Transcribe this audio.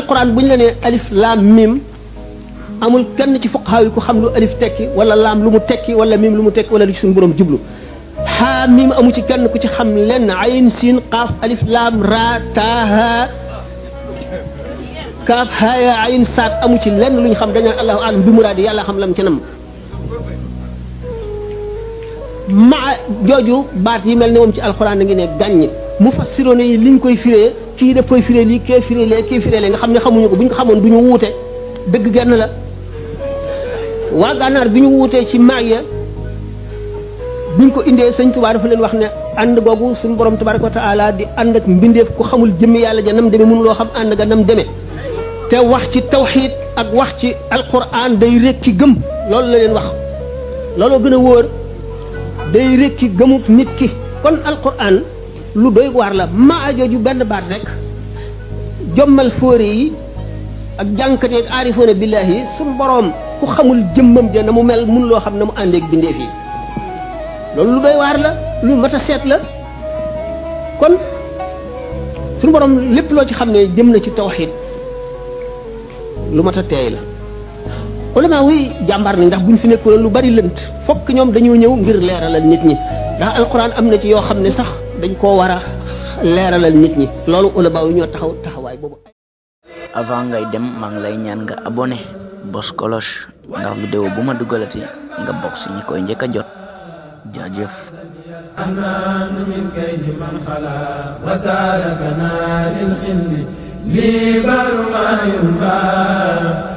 alquran buñ la nee alif laam mim amul kenn ci fuqaha yi ku xam lu alif tekki wala laam lu mu tekki wala mim lu mu tekki wala lu ci suñu borom jublu haa mim amu ci kenn ku ci xam lenn ayn siin qaaf alif laam ra taa haa kaaf haaya ayn saat amu ci lenn lu ñu xam dañu naan allahu alam bi muraadi yàlla xam lam ci nam maa jooju baat yi mel ne moom ci alxuraan da ngi ne gàññ mufassiroon yi liñ koy firee kii daf koy firee lii kee firee lee kii firee lee nga xam ne xamuñu ko bu ñu ko xamoon du ñu wuute dëgg genn la waa gànnaar bi ñu wuutee ci maaya buñ ko indee sëñ Tuubaa dafa leen wax ne ànd googu suñu borom tabaraka wa taala di ànd ak mbindeef ku xamul jëmmi yàlla ja nam demee mënuloo xam ànd ga nam demee te wax ci tawxiid ak wax ci alquran day rekki gëm loolu la leen wax looloo gën a wóor day rekki gëmuk nit ki kon alquran lu doy waar la maa jooju benn baat rek jommal fóore yi ak jànkate ak aarifoona billaahi suñu boroom ku xamul jëmmam ja na mu mel mun loo xam na mu àndeek bindeef yi loolu lu doy waar la lu mat a seet la kon suñu boroom lépp loo ci xam ne jëm na ci tawxiid lu mat a teey la ulama wi jàmbaar nañ ndax buñ fi nekkoon lu bari lënt fokk ñoom dañoo ñëw ngir leeralal nit ñi ndax alquran am na ci yoo xam ne sax dañ koo war a leeralal nit ñi loolu ulama yi ñoo taxaw taxawaay boobu. avant ngay dem maa ngi lay ñaan nga abonné bos cloche ndax vidéo bu ma dugalati nga bokk si ñi koy njëkk a jot jaajëf. أمان من كيد من خلا وسالكنا للخل لي بر ما ينبغي